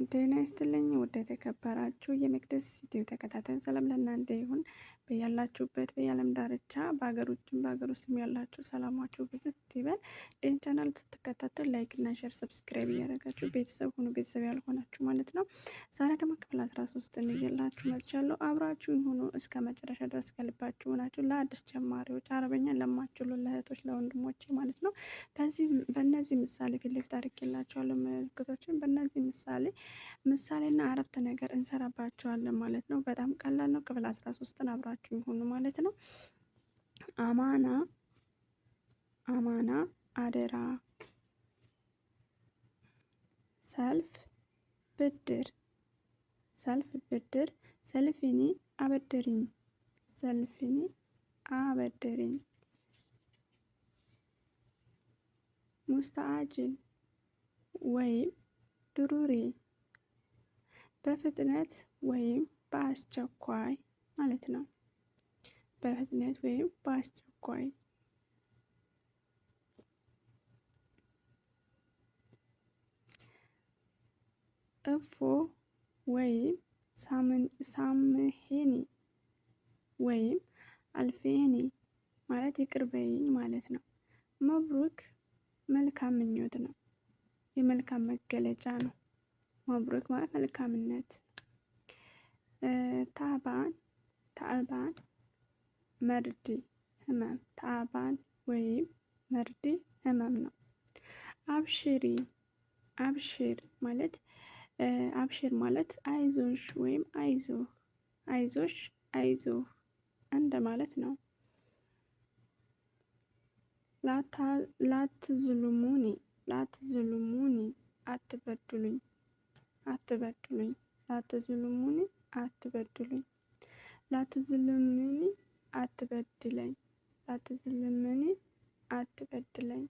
ጤና ይስጥልኝ ውድ የተከበራችሁ የመቅደስ ዩቲዩብ ተከታታዮች፣ ሰላም ለእናንተ ይሁን። በያላችሁበት በየዓለም ዳርቻ በሀገር ውጭም በሀገር ውስጥም ያላችሁ ሰላማችሁ ብዝት ይበል። ይህን ቻናል ስትከታተል like እና share subscribe እያደረጋችሁ ቤተሰብ ሁኑ፣ ቤተሰብ ያልሆናችሁ ማለት ነው። ዛሬ ደግሞ ክፍል 13 ይዤላችሁ መጥቻለሁ። አብራችሁ ሁኑ እስከ መጨረሻ ድረስ ከልባችሁ ሆናችሁ ለአዲስ ጀማሪዎች፣ አረበኛ ለማትችሉ ለእህቶች ለወንድሞቼ ማለት ነው። በእነዚህ ምሳሌ ፊት ለፊት አድርጌላችኋለሁ ምልክቶችን። በእነዚህ ምሳሌና አረፍተ ነገር እንሰራባቸዋለን ማለት ነው። በጣም ቀላል ነው። ክፍል 13ን አብራችሁ ይሁኑ ማለት ነው። አማና አማና አደራ፣ ሰልፍ ብድር፣ ሰልፍ ብድር፣ ሰልፊኒ አበድሪኝ፣ ሰልፊኒ አበድሪኝ፣ ሙስተአጅል ወይም ድሩሪ በፍጥነት ወይም በአስቸኳይ ማለት ነው። በፍጥነት ወይም በአስቸኳይ። እፎ ወይም ሳምሄኒ ወይም አልፌኒ ማለት ይቅር በይኝ ማለት ነው። መብሩክ መልካም ምኞት ነው። የመልካም መገለጫ ነው። መብሩክ ማለት መልካምነት። ታባን ታዕባን መርዲ ህመም፣ ታዕባን ወይም መርዲ ህመም ነው። አብሽሪ አብሽር ማለት አብሽር ማለት አይዞሽ ወይም አይዞህ፣ አይዞሽ አይዞህ እንደማለት ነው። ላትዝሉሙኒ ላትዝሉሙኒ አትበድሉኝ፣ አትበድሉኝ፣ ላትዝሉሙኒ አትበድሉኝ፣ ላትዝልምኒ አትበድለኝ፣ ላትዝልምኒ አትበድለኝ።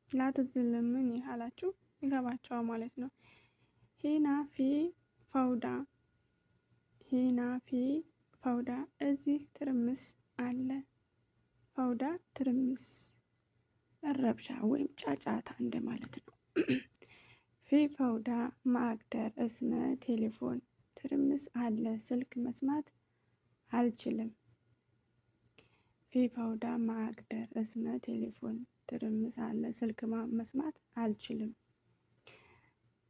ላትዝልምኒ አላችሁ ይገባቸዋል ማለት ነው። هنا في فوضى هنا في فوضى እዚህ ትርምስ አለ። فوضى ትርምስ፣ ረብሻ ወይም ጫጫታ እንደማለት ነው። في فوضى ما أقدر أسمع تلفون ትርምስ አለ ስልክ መስማት አልችልም። في فوضى ما أقدر أسمع تلفون ትርምስ አለ ስልክ መስማት አልችልም።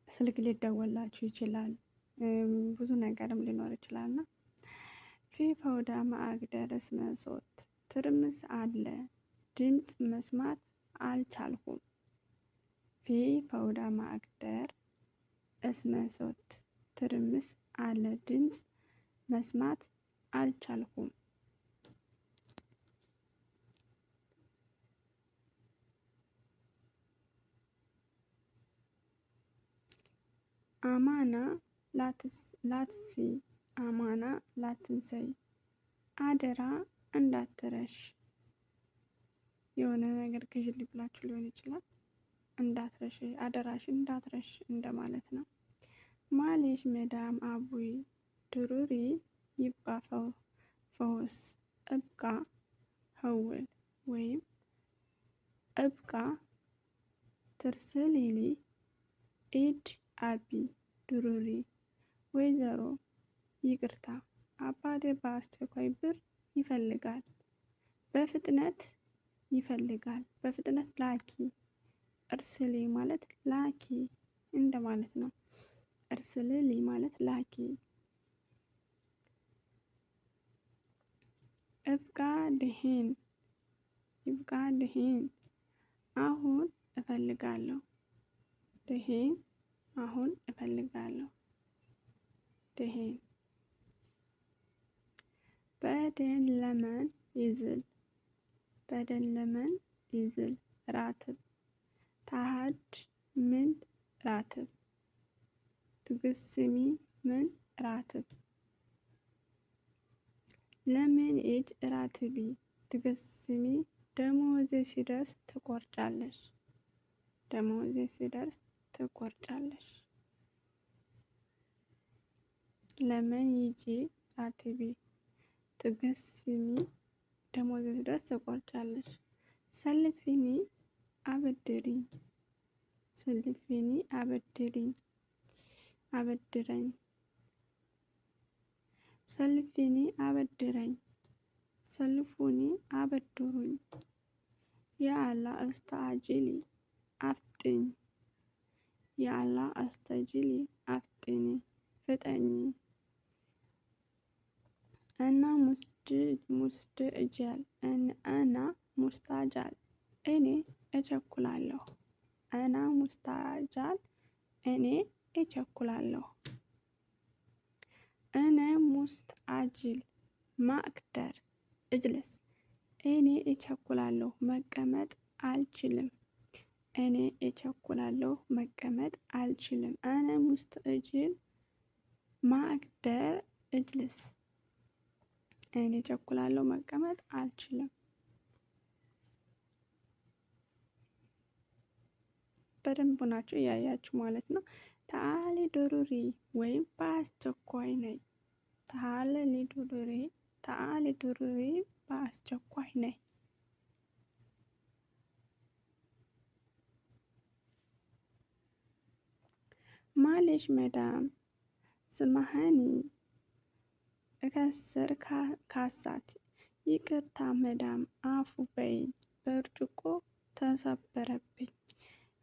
ስልክ ሊደወላችሁ ይችላል። ብዙ ነገርም ሊኖር ይችላል እና في فوضى ما أقدر أسمع صوت ትርምስ አለ ድምፅ መስማት አልቻልኩም። في فوضى ما أقدر أسمع صوت ትርምስ አለ ድምፅ መስማት አልቻልኩም። አማና ላትሲ አማና ላትንሰይ አደራ እንዳትረሽ። የሆነ ነገር ግዢልኝ ብላችሁ ሊሆን ይችላል። እንዳትረሽ፣ አደራሽ እንዳትረሽ እንደማለት ነው። معليش مدام أبوي ضروري يبقى فلوس أبغى حول ወይም أبغى ترسلي لي إيد أبي ضروري ወይዘሮ ይቅርታ አባቴ በአስቸኳይ ብር ይፈልጋል። በፍጥነት ይፈልጋል። በፍጥነት ላኪ። أرسلي ማለት ላኪ እንደማለት ነው። أرسلي لي ማለት ላኪ። أبغى دحين أبغى دحين አሁን እፈልጋለሁ። دحين አሁን እፈልጋለሁ። دحين بعدين لمن ينزل بعدين لمن ينزل راتب تاخد من راتب تقسمي من راتب لمن يجي راتبي تقسمي ደሞዜ ሲደርስ ትቆርጫለሽ። ደሞዜ ሲደርስ ትቆርጫለሽ። لمن يجي راتبي تقسمي ደሞዜ ሲደርስ ትቆርጫለሽ። سلفيني አበድሪኝ። سلفيني አበድሪኝ፣ አበድረኝ። سلفيني አበድረኝ፣ سلفوني አበድሩኝ። يلا استعجلي አፍጥኝ። يلا استعجلي አፍጥኒ፣ ፍጠኝ። أنا مستعجل أنا مستعجل እኔ እቸኩላለሁ። أنا مستعجل እኔ እቸኩላለሁ። أنا مستعجل ما أقدر أجلس እኔ እቸኩላለሁ መቀመጥ አልችልም። እኔ እቸኩላለሁ መቀመጥ አልችልም። أنا مستعجل ما أقدر أجلس እኔ እቸኩላለሁ መቀመጥ አልችልም። በደንብ ናቸው እያያችሁ ማለት ነው። تعالي ضروري ወይም በአስቸኳይ ነይ። تعالي ضروري تعالي ضروري በአስቸኳይ ነይ። معلش مدام سامحيني እከስር ካሳት ይቅርታ መዳም አፉ በይኝ ብርጭቆ ተሰበረብኝ።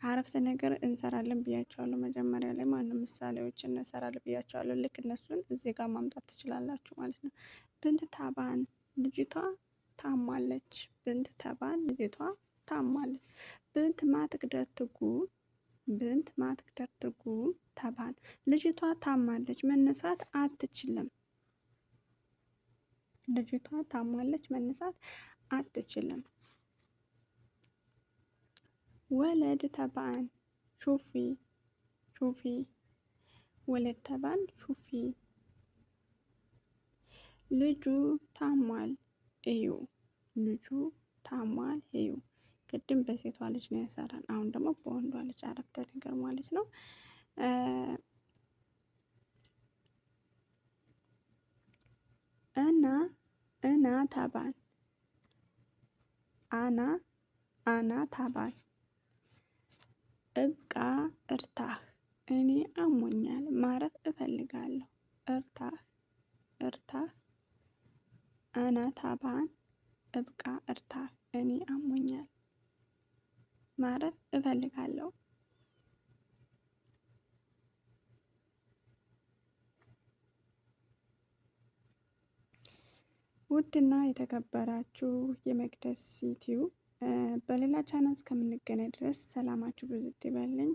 አረፍተ ነገር እንሰራለን ብያቸዋለሁ። መጀመሪያ ላይ ማነው ምሳሌዎችን እንሰራለን ብያቸዋለሁ። ልክ እነሱን እዚህ ጋር ማምጣት ትችላላችሁ ማለት ነው። بنت تعبان ልጅቷ ታማለች። بنت تعبان ልጅቷ ታማለች። بنت ما تقدر تقوم بنت ما تقدر تقوم تعبان ልጅቷ ታማለች መነሳት አትችልም። ልጅቷ ታማለች መነሳት አትችልም። ولد تعبان شوفي شوفي ولد تعبان شوفي ልጁ ታሟል እዩ። ልጁ ታሟል እዩ። ቅድም በሴቷ ልጅ ነው የሰራን፣ አሁን ደግሞ በወንዷ ልጅ አረፍተ ነገር ማለት ነው። እና أنا تعبان أنا أنا تعبان أبغى أرتاح እኔ አሞኛል ማረፍ እፈልጋለሁ። أرتاح أرتاح أنا تعبان أبغى أرتاح እኔ አሞኛል ማረፍ እፈልጋለሁ። ውድና የተከበራችሁ የመቅደስ ዩቲዩብ በሌላ ቻናል እስከምንገናኝ ድረስ ሰላማችሁ ብዝት ይበልኝ።